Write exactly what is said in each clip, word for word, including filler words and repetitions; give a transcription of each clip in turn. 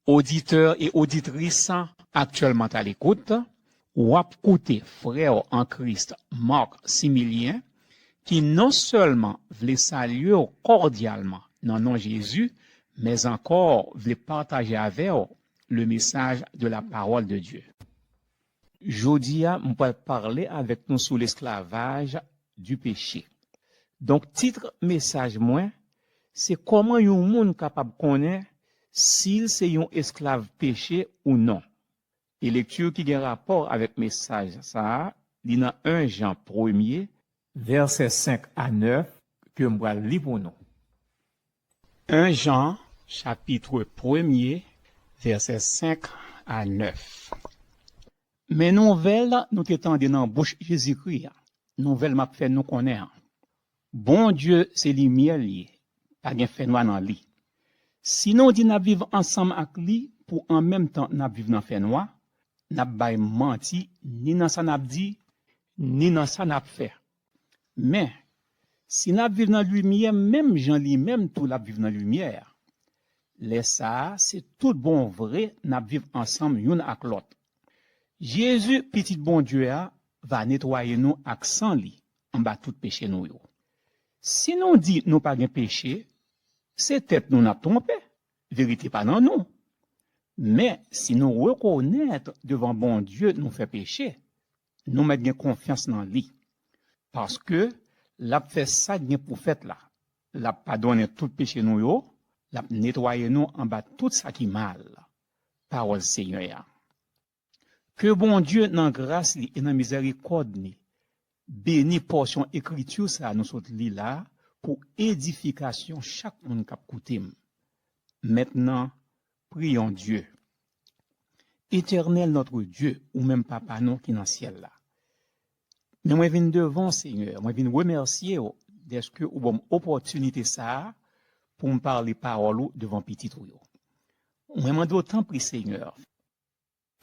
Oditè e oditris aktyèlman à l'écoute, w ap koute frè w an Kris Marc Similien, ki non sèlman vle salye w kòdyalman nan non Jezi, men ankò vle pataje avè w le message de la parole de Dieu. Jodi a, m pral pale avèk nou sou l'esclavage du péché. Donk, tit mesaj mwen, se kòman yon moun kapab konnen si l se yon esklav peche ou non. E lekti ki gen rapò avèk mesaj sa a, li nan en Jan premye, vèsè senk a nèf, ke m pral li pou nou. En Jan, chapit premye, vèsè senk a nèf. Men nouvèl nou te tande nan bouch Jezikri a, nouvèl m ap fè nou konnen an. Bondye se limyè l ye, pa gen fènwa nan li. Si nou di n ap viv ansanm ak li pou an menm tan n ap viv nan fènwa, n ap bay manti ni nan sa n ap di, ni nan sa n ap fè. Men, si n ap viv nan limyè menm jan li menm tou l ap viv nan limyè a, lè sa a, se tout bon vre n ap viv ansanm youn ak lòt. Jezi, Pitit Bondye a, va netwaye nou ak san li anba tout peche nou yo. Si nou di nou pa gen peche, se tèt nou n ap twonpe, verite pa nan nou. Men, si nou rekonèt devan Bondye nou fè peche, nou mèt gen konfyans nan li. Paske l ap fè sa k gen pou fèt la. L ap padonnen tout peche nou yo, l ap netwaye nou anba tout sa ki mal. Pawòl Senyè a. Ke Bondye, nan gras li e nan mizèrikòd li, beni pòsyon ekriti sa a nou sot li la a pou edifikasyon chak moun k ap koute m. Mentnan, priyons Dieu. Éternel notre Dieu, ou menm Papa nou ki nan syèl la. Men mwen vin devan w, Senyè, mwen vin remèsye w dèske ou ban m opòtinite sa a pou m pale pawòl ou devan pitit ou yo. Mwen mande w, tanpri, Senyè,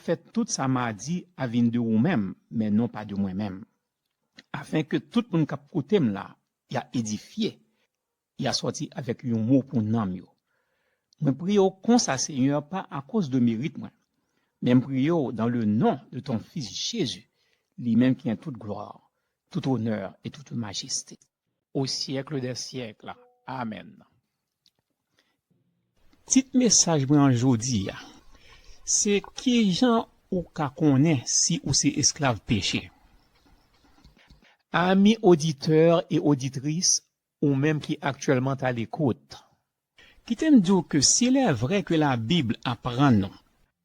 fè tout sa m a di a vin de ou menm, men non pa de mwen menm. Afenke tout moun k ap koute m la, y a edifye, y a sòti avèk yon mo pou nanm yo. Mwen priye w konsa, Senyè, pa akoz de merit mwen, men m priye w dans le nom de ton Fils Jésus, li menm ki gen tout glwa, tout onè e tout majeste, au siècle des siècles. Amèn. Tit mesaj mwen an jodi a, se kijan ou ka konnen si ou se esklav peche. Ami oditè e oditris, ou menm ki aktyèlman à l'écoute. Kite m di w ke s'il est vrai que la Bible aprann nou,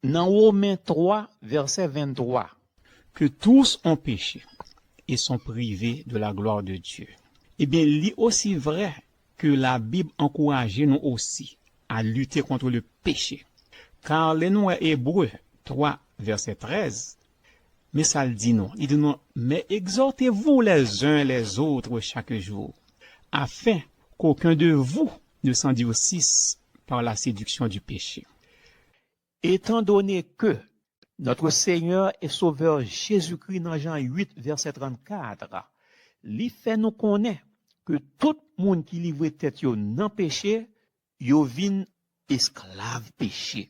nan Women twa, vèsè venntwa, que tous ont péché et sont privés de la gloire de Dieu. Ebyen, li osi vrè ke Labib ankouraje nou osi à lutter contre le péché. Kar lè nou wè Ebre twa, vèsè trèz, men sa l di nou. Li di nou, mais exhortez-vous les uns les autres chaque jour, afin qu'aucun de vous ne s'endurcisse par la séduction du péché. Étant donné que notre Seigneur et Sauveur Jésus-Christ, nan Jan uit, vèsè trannkat, li fè nou konnen ke tout moun ki livre tèt yo nan peche, yo vin esklav peche.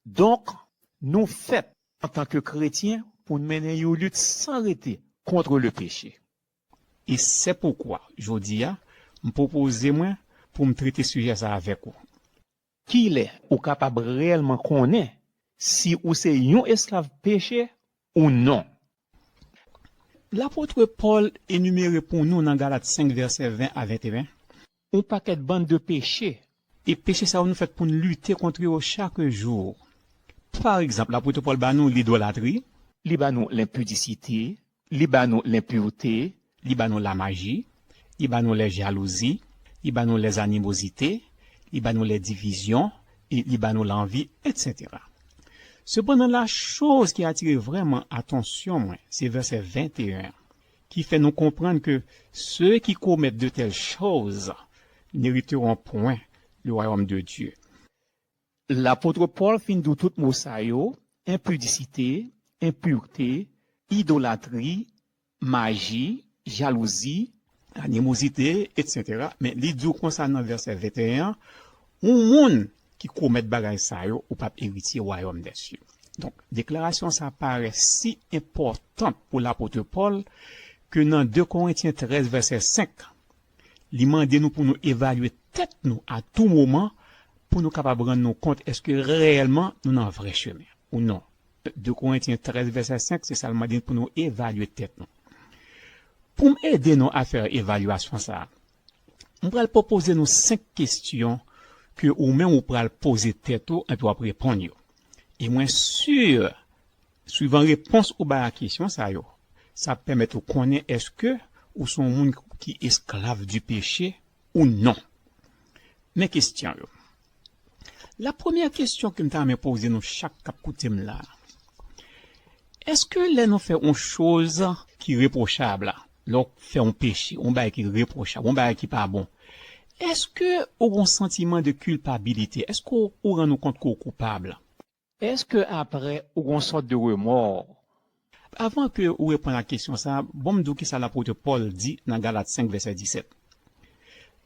Donk, nou fèt, antanke kretyen, pou n mennen yon lit san rete contre le péché. E se poukwa, jodi a, m pwopoze mwen pou m trete sijè sa avèk ou. Kilè ou kapab reyèlman konnen si ou se yon esklav peche ou non? Lapot Pòl enimere pou nou nan Galat senk, vèsè ven a venteyen, yon pakèt bann de peche. E peche sa yo, nou fèt pou n lite kont yo chak jou. Pa egzanp, lapot Pòl ba nou lidolatri, li ba nou lenpidisite, li ba nou lenpirte, li ba nou lamaji, li ba nou lèjalouzi, li ba nou lèzanimozite, li ba nou lèdivizyon, e li ba nou lanvi, etsetera. Sepandan, la chose ki atire vrèman atansyon mwen, se vèsè venteyen an, ki fè nou konprann ke ceux qui commettent de telles choses n'hériteront point le royaume de Dieu. Lapot Pòl fin di w tout mo sa yo, enpidisite, enpirte, idolatri, maji, jalouzi, animozite, etsetera. Men li di w konsa nan vèsè venteyen an, yon moun ki komèt bagay sa yo, ou p ap eritye wayòm dèsye. Donk, deklarasyon sa a parèt si enpòtan pou lapot Pòl ke nan de Korentyen trèz vèsè senk, li mande nou pou nou evalye tèt nou a tou moman pou nou kapab rann nou kont èske reyèlman nou nan vrè chemen ou non. De Korentyen trèz vèsè senk, se sa l mande pou nou evalye tèt nou. Pou m ede nou a fè evalyasyon sa a, m pral pwopoze nou senk kesyon ke ou menm ou pral poze tèt ou epi w ap reponn yo. E mwen si, swivan repons ou bay a kesyon sa yo, sa ap pèmèt ou konnen èske ou se yon moun ki esklav di peche ou non. Men kesyon yo. La premyè kesyon ke m ta renmen poze nou chak k ap koute m la, èske lè nou fè yon choz ki repwochab la, lè w fè yon peche, yon bagay ki repwochab, yon bagay ki pa bon, èske ou gen yon santiman de kilpabilite? Èske ou, ou rann ou kont ke w koupab? Èske apre ou gen yon sòt de remò? Avan ke ou reponn a kesyon sa a, bon m di w kisa lapot Pòl di nan Galat senk vèsè disèt.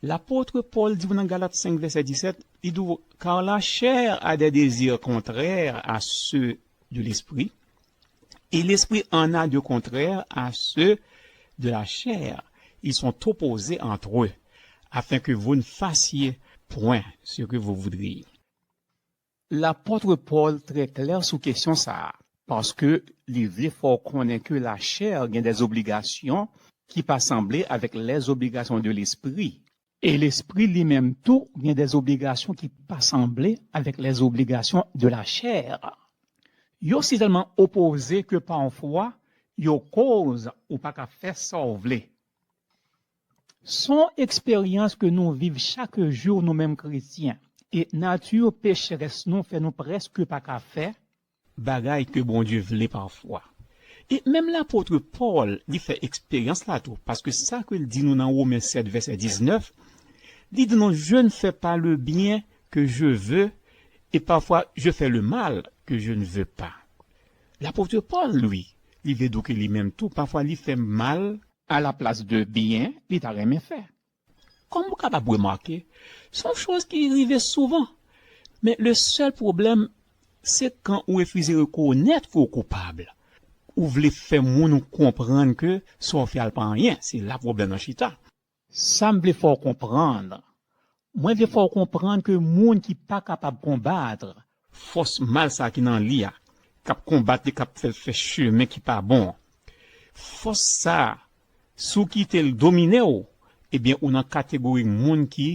Lapot Pòl di w nan Galat senk vèsè disèt, li di w, car la chair a des désirs contraires à ceux de l'esprit, et l'esprit en a de contraires à ceux de la chair. Ils sont opposés entre eux, afin que vous ne fassiez point ce que vous voudriez. Lapot Pòl trè klè sou kesyon sa a, paske li vle fè w konnen ke lachè gen dè obligasyon ki pa sanble avèk lè obligasyon de lespri. E lespri li menm tou gen dè obligasyon ki pa sanble avèk lè obligasyon de lachè. Yo si tèlman opoze ke pafwa yo koz ou pa ka fè sa w vle. Se yon eksperyans ke nou viv chak jou nou menm kretyen. E nati pecherès nou fè nou prèske pa ka fè bagay ke Bondye vle pafwa. E menm lapot Pòl, li fè eksperyans la tou, paske sa ke l di nou nan Women sèt vèsè diznèf, li di nou, je ne fais pas le bien que je veux, et parfois je fais le mal que je ne veux pas. Lapot Pòl, li, li vle di w ke li menm tou, pafwa li fè mal alaplas de byen li ta renmen fè. Kòm ou kapab remake, se yon choz ki rive souvan. Men le sèl pwoblèm, se kan ou refize rekonèt ke w koupab. Ou vle fè moun ou konprann ke sa w fè a l pa anyen, se la pwoblèm nan chita. Sa m vle fè w konprann, mwen vle fè w konprann ke moun ki pa kapab konbat fòs mal sa ki nan li a, k ap konbat li, k ap fè l fè chemen ki pa bon, fòs sa a, si w kite l domine w, ebyen, ou nan kategori moun ki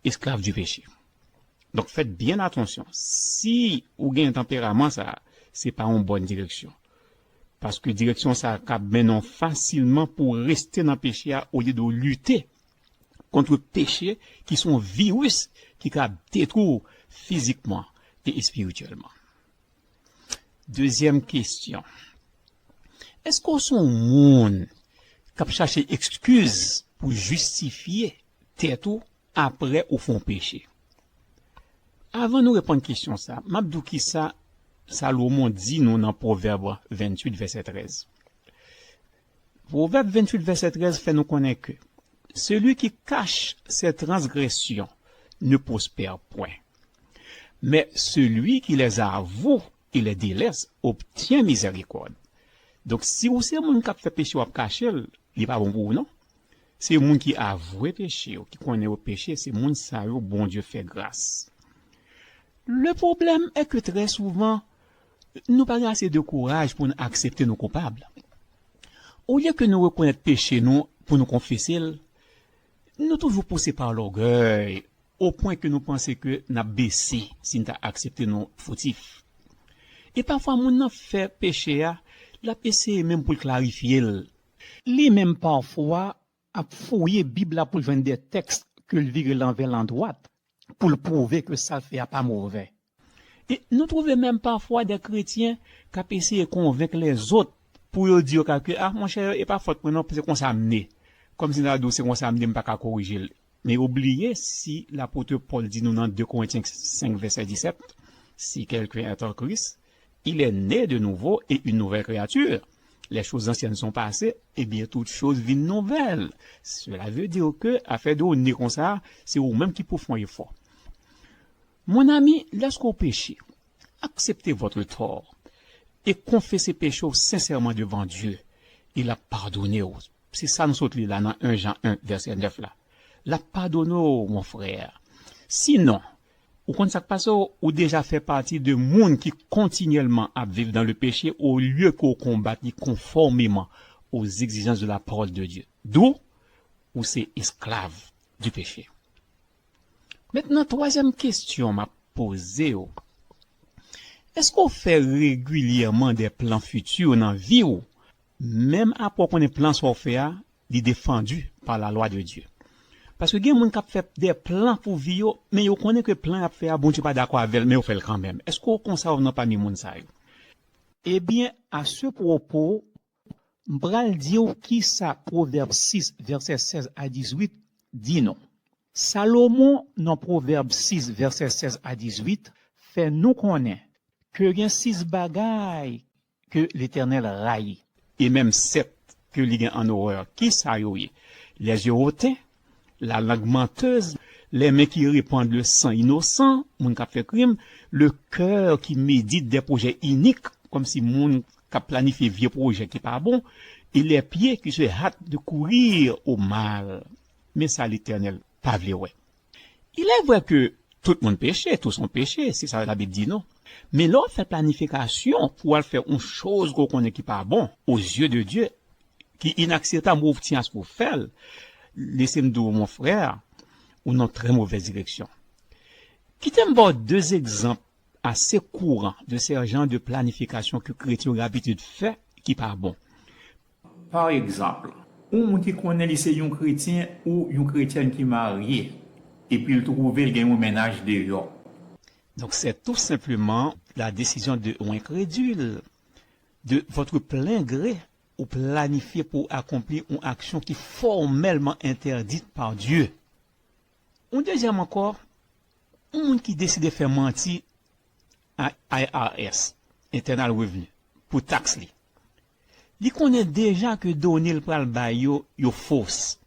esklav di peche. Donk, fèt byen atansyon. Si ou gen tanperaman sa a, se pa yon bòn direksyon. Paske direksyon sa a ka mennen w fasilman pou w reste nan peche a olye de w lite kont peche ki se yon viris ki ka detwi w fizikman e espirityèlman. Dezyèm kesyon. Èske w se yon moun k ap chache ekskiz pou jistifye tèt ou apre ou fè yon peche? Avan nou reponn kesyon sa, m ap di w kisa Salomon di nou nan Pwovèb venntuit vèsè trèz. Pwovèb venntuit vèsè trèz fè nou konnen ke celui qui cache ses transgressions ne prospère point, mais celui qui les avoue et les délaisse obtient miséricorde. Donk, si ou se moun k ap fè peche w ap kache l, li pa bon pou ou non. Se moun ki avwe peche yo, ki konnen yo peche, se moun sa yo Bondye fè gras. Le problème est que très souvent, nou pa gen ase de kouraj pou n aksepte nou koupab. Olye ke nou rekonèt peche nou pou nou konfese l, nou toujou pouse pa lògèy, o pwen ke nou panse ke n ap bese si n ta aksepte nou fotif. E pafwa moun nan fè peche a, l ap eseye menm pou l klarifye l. Li menm pafwa ap fouye Bib la pou l jwenn de tèks ke l vire lanvè landwat pou l pwouve ke sa l fè a pa movè. E nou twouve menm pafwa de kretyen k ap eseye konvenk lèzòt pou yo di yo ka ke, a, monchè, e pa fòt mwen non, se konsa m ne. Kòmsi n ta di w se konsa m ne, m pa ka korije l. Men yo bliye si lapot Pòl di nou nan de Korentyen senk vèsè disèt, si quelqu'un est en Christ, il est né de nouveau et une nouvelle créature. Les choses anciennes sont passées, et bien toutes choses viennent nouvelles. Cela veut dire que afè de ou ne konsa, se ou menm ki pou fè yon efò. Mon ami, lèske w peche, aksepte vòt tò e konfese peche w sensèman devan Dye, e l ap padone w. Se sa nou sot li la nan en Jan en, vèsè nèf la. L ap padone w, mon frè. Sinon, ou konn sa k pase w, ou deja fè pati de moun ki kontinyèlman ap viv dans le péché au lieu ke w konbat li conformément aux exigences de la parole de Dieu. D'où, ou se esklav du péché. Mentnan, twazyèm kesyon m ap poze w, èske w fè regilyèman de plan fiti nan vi w, menm apre w konnen plan sa w fè a, li defandi pa la lwa de Dye? Paske gen moun k ap fè de plan pou vi yo, men yo konnen ke plan y ap fè a, Bondye pa dakò avè l, men yo fè l kanmenm. Èske w konsa ou nan pami moun sa yo? Ebyen, a se pwopo, m pral di w kisa Pwovèb sis, vèsè sèz a dizuit, di nou. Salomon, nan Pwovèb sis, vèsè sèz a dizuit, fè nou konnen ke gen sis bagay ke Letènèl rayi, e menm sèt ke li gen an orè. Kisa yo ye? Les yeux hautains, la langue menteuse, les mains qui répandent le sang innocent, moun k ap fè krim, le cœur qui médite des projets iniques, kòmsi moun k ap planifye vye pwojè ki pa bon, et les pieds qui se hâtent de courir au mal. Men sa Letènèl pa vle wè. Il est vrai que tout moun peche, tous ont péché, se sa Labib di nou. Men lè w ap fè planifikasyon pou w al fè yon choz ke w konnen ki pa bon, aux yeux de Dieu, ki inakseptab, ou ti as pou w fè l, lese m di w, mon frè, ou nan trè movèz direksyon. Kite m ba w de egzanp ase kouran de se jan de planifikasyon ke kretyen yo gen abitid fè ki pa bon. Pa egzanp, yon moun ki konnen li se yon kretyen ou yon kretyèn ki marye, epi l twouve l gen yon mennaj deyò. Donc, c'est tout simplement la décision de yon incrédule, de votre plein gré, ou planifye pou akonpli yon aksyon ki fòmèlman entèdit pa Dye. Yon dezyèm ankò, yon moun ki deside fè manti a I R S, Internal Revenue, pou taks li. Li konnen deja ke done l pral bay yo, yo fos.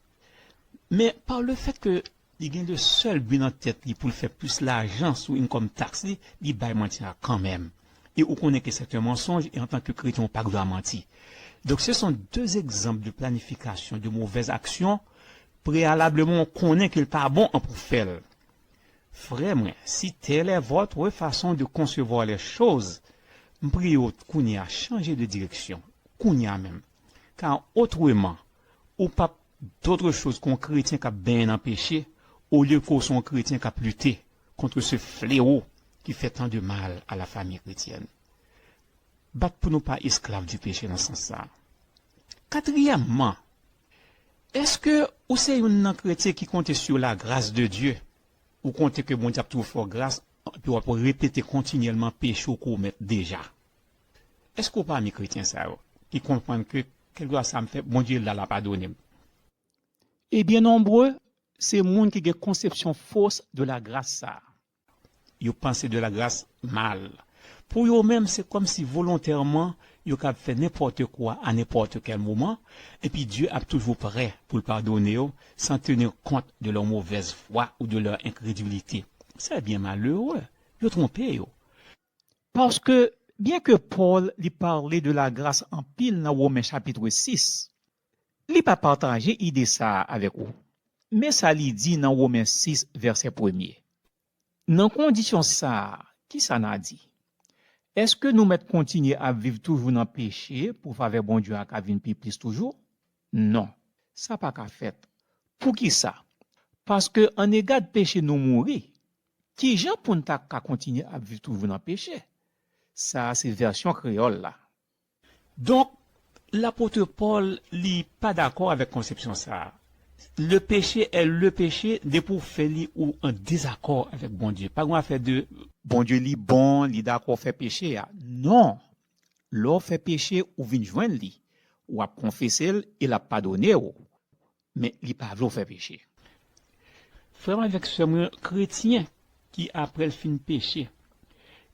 Men pa le fèt ke li gen de sèl bi nan tèt li pou l fè plis lajan sou income tax li, li bay manti a kanmenm. E ou konnen ke c'est un mensonge, e antanke kretyen, ou pa dwe manti. Donc, ce sont deux exemples de planification de mauvaises actions. Préalablement, ou konnen ke l pa bon an pou fè l. Frè mwen, si telle est votre façon de concevoir les choses, m priye w kounye a chanje de direksyon, kounye a menm. Kar otreman, ou p ap d'autre chose ke yon kretyen k ap benyen nan peche, olye ke w se yon kretyen k ap lite contre ce fléau qui fait tant de mal à la famille chrétienne. Bat pou nou pa esklav di peche nan sans sa. Katriyèmman, èske ou se youn nan kretyen ki konte sur la grâce de Dieu? Ou konte ke Bondye ap toujou fè w gras, epi w ap repete kontinyèlman peche w komèt deja. Èske w pami kretyen sa yo ki konprann ke kèlkeswa sa m fè, Bondye la, l ap padone m? Ebyen nonbre se moun ki gen konsepsyon fos de la gras sa a. Yo panse de la gras mal. Pou yo menm, se kòmsi volontèman yo kab fè nenpòt kwa a nenpòt kèl moman, epi Dye ap toujou prè pou l padone yo, sans tenir compte de leur mauvaise foi ou de leur incrédulité. C'est bien malheureux. Yo twonpe yo. Paske, byenke Pòl li pale de lagras anpil nan Women chapit sis, li pa pataje ide sa a avèk ou. Men sa li di nan Women sis, vèsè premye. Nan kondisyon sa a, ki sa n a di? Èske nou mèt kontinye ap viv toujou nan peche pou favè Bondye a ka vin pi plis toujou? Non, sa pa ka fèt. Poukisa? Paske annegad peche nou mouri, ki jan pou n ta ka kontinye ap viv toujou nan peche? Sa a se vèsyon kreyòl la. Donk, lapot Pòl, li pa dakò avèk konsepsyon sa a. Le péché est le péché, depi w fè li, ou an dezakò avèk Bondye. Pa gen afè de Bondye li bon, li dakò fè peche a. Non! Lè w fè peche, ou vin jwenn li. W ap konfese l e l ap padone w. Men li pa vle w fè peche. Frè m avèk sè m yo, kretyen ki, apre l fin peche,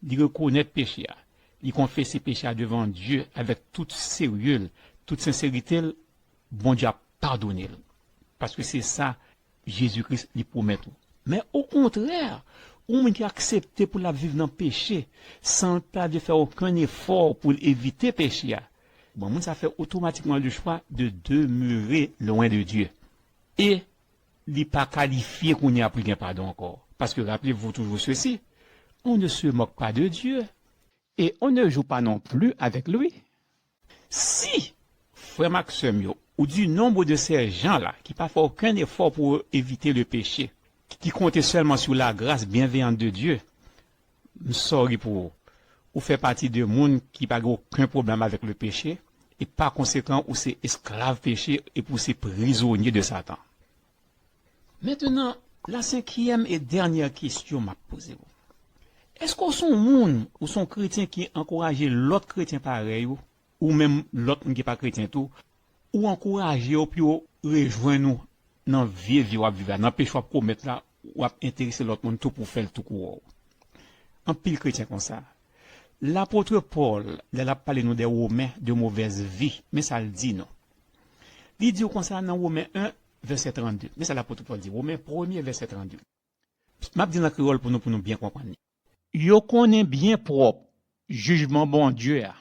li rekonèt peche a, li konfese peche a devan Dye avèk tout serye l, tout senserite l, Bondye ap padone l. Paske se sa Jezi Kris li pwomèt ou. Men okontrè, Yon moun ki aksepte pou l ap viv nan peche, san l pa vle fè okenn efò pou l evite peche a, bon, moun sa fè otomatikman le chwa de demeurer loin de Dieu. E li pa kalifye kounye a pou l gen padon ankò. Paske, rappelez-vous toujours ceci, on ne se moque pas de Dieu et on ne joue pas non plus avec lui. Si, frè m ak sè m yo, ou du nombre de ces gens-là qui pa fè okenn efò pou evite le péché, qui compte seulement sur la grâce bienveillante de Dieu, m sorry pou ou. Ou fè pati de moun ki pa gen okenn pwoblèm avèk le péché, e pa konsekan, ou se esklav peche epi ou se prizonye de Satan. Mentnan, la senkyèm e dènyè kesyon m ap poze w. Èske w se yon moun, ou se yon kretyen ki ankouraje lòt kretyen parèy ou, ou menm lòt moun ki pa kretyen tou, ou ankouraje yo pou yo rejwenn ou nan vye vi w ap viv la, nan peche w ap komèt la, w ap enterese lòt moun tou pou w fè l tou kou wè w. Anpil kretyen konsa. Lapot Pòl, lè l ap pale nou de Women, de movèz vi, men sa l di nou. Li di w konsa nan Women en, vèsè trannde. Men sa lapot Pòl di, Women premye, vèsè trannde. M ap di l an kreyòl pou nou, pou nou byen konprann li. Yo konnen byen pwòp jijman Bondye a.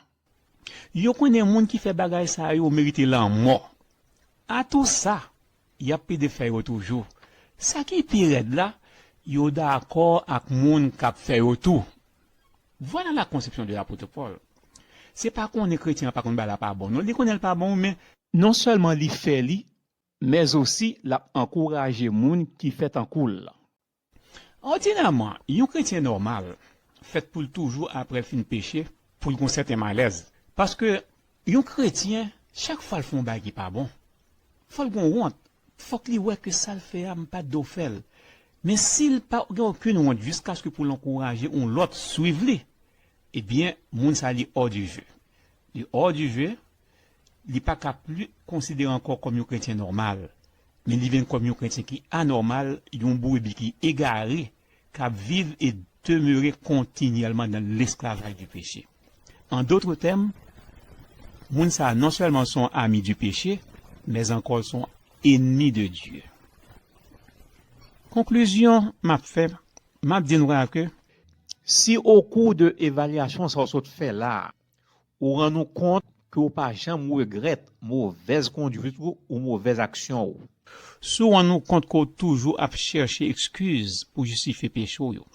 Yo konnen moun ki fè bagay sa yo merite lanmò. Atou sa, y ap plede fè yo toujou. Sa ki pi rèd la, yo dakò ak moun k ap fè yo tou. Voilà la conception de l'apôtre Paul. Se pa konnen kretyen an pa konn bagay la pa bon. Non, li konnen l pa bon, men non sèlman li fè li, men osi l ap ankouraje moun ki fè tankou l. Òdinèman, yon kretyen nòmal fèt pou l toujou, apre l fin peche, pou l gen yon sèten malèz. Paske yon kretyen, chak fwa l fè yon bagay ki pa bon, fò l gen wont. Fòk li wè ke sa l fè a, m pa t dwe fè l. Men si l pa gen okenn wont jiskaske pou l ankouraje yon lòt swiv li, ebyen, moun sa li hors du jeu. Li hors du jeu, li pa ka pli konsidere ankò kòm yon kretyen nòmal, men li vin kòm yon kretyen ki anòmal, yon brebi ki egare, k ap viv e demere kontinyèlman nan lesklavaj di peche. En d'autres termes, moun sa a non sèlman se yon ami du péché, men ankò l se yon ennemi de Dieu. Konklizyon m ap fè, m ap di nou la ke si au cours de evalyasyon sa w sot fè la a, ou rann ou kont ke w pa janm regrèt movèz kondwit ou ou movèz aksyon ou. Si w rann ou kont ke w toujou ap chèche ekskiz pou jistifye peche w yo.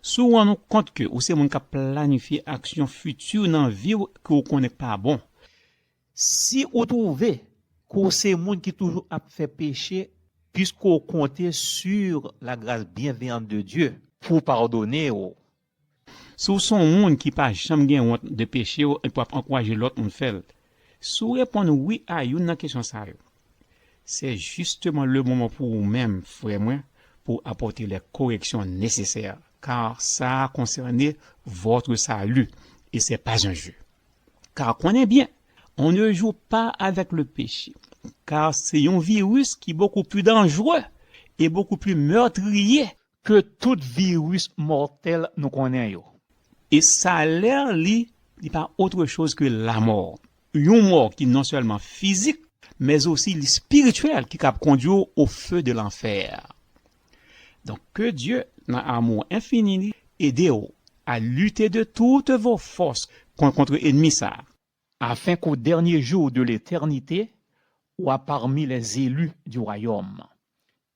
Si w rann ou kont ke ou se moun k ap planifye aksyon fiti nan vi w ke w konnen k pa bon. Si ou twouve ke w se moun ki toujou ap fè peche, puisque w konte sur la grâce bienveillante de Dieu pou padone w. Si w se yon moun ki pa janm gen wont de peche w epi w ap ankouraje lòt moun fè l, si w reponn wi a youn nan kesyon sa yo, c'est justement le moment pou ou menm, frè mwen, pou w apòte les corrections nécessaires, car ça a concerné votre salut et c'est pas un jeu. Car konnen byen, on ne joue pas avec le péché, car c'est un virus qui est beaucoup plus dangereux et beaucoup plus meurtrier ke tout viris mòtèl nou konnen yo. E salè li, li pa autre chose que la mort. Yon mò ki non sèlman fizik, men osi li spirityèl, ki kab kondwi w au feu de l'enfer. Donk, ke Dye, nan amou enfini li, ede w à lutter de toutes vos forces kont, kont ennmi sa a, afin qu'au dernier jour de l'éternité, ou a parmi les élus du royaume.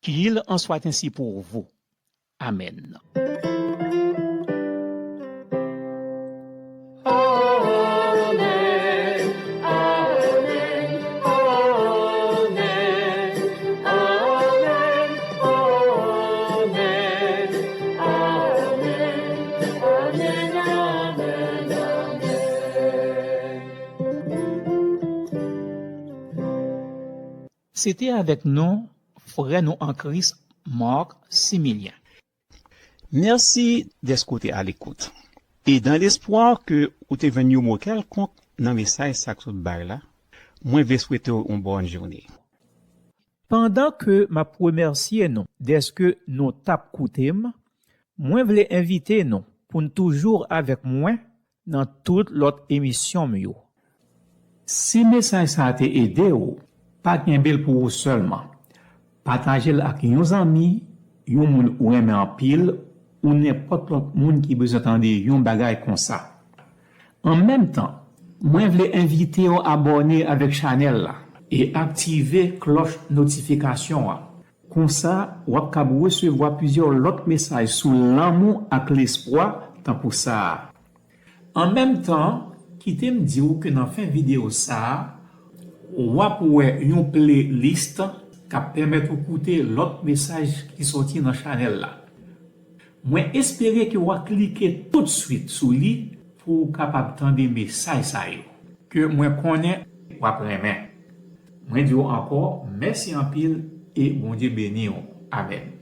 Qu'il en soit ainsi pour vous. Amen. Se te avèk nou, frè nou an Kris, Marc Similien. Mèsi dèske w te alekout. E dans l'espoir ke ou te jwenn yon mo kèlkonk nan mesaj sa k sot bay la, mwen vle swete w yon bòn jounen. Pandan ke m ap remèsye nou dèske nou t ap koute m, mwen vle envite nou pou n toujou avèk mwen nan tout lòt emisyon m yo. Si mesaj sa a te ede w, pa kenbe l pou ou sèlman. Pataje l ak yon zanmi, yon moun ou renmen anpil, ou nenpòt lòt moun ki bezwen tande yon bagay konsa. An menm tan, mwen vle envite w abòne avèk chanèl la e aktive klòch notifikasyon an. Konsa, w ap kab resevwa plizyè lòt mesaj sou lanmou ak lespwa tankou sa a. An menm tan, kite m di w ke nan fen videyo sa a, w ap wè yon playlist k ap pèmèt ou koute lòt mesaj ki soti nan chanèl la. Mwen espere ke w a klike toutswit sou li pou w kapab tande mesaj sa yo, ke mwen konnen w ap renmen. Mwen di w ankò, mèsi anpil e Bondye beni w. Amèn.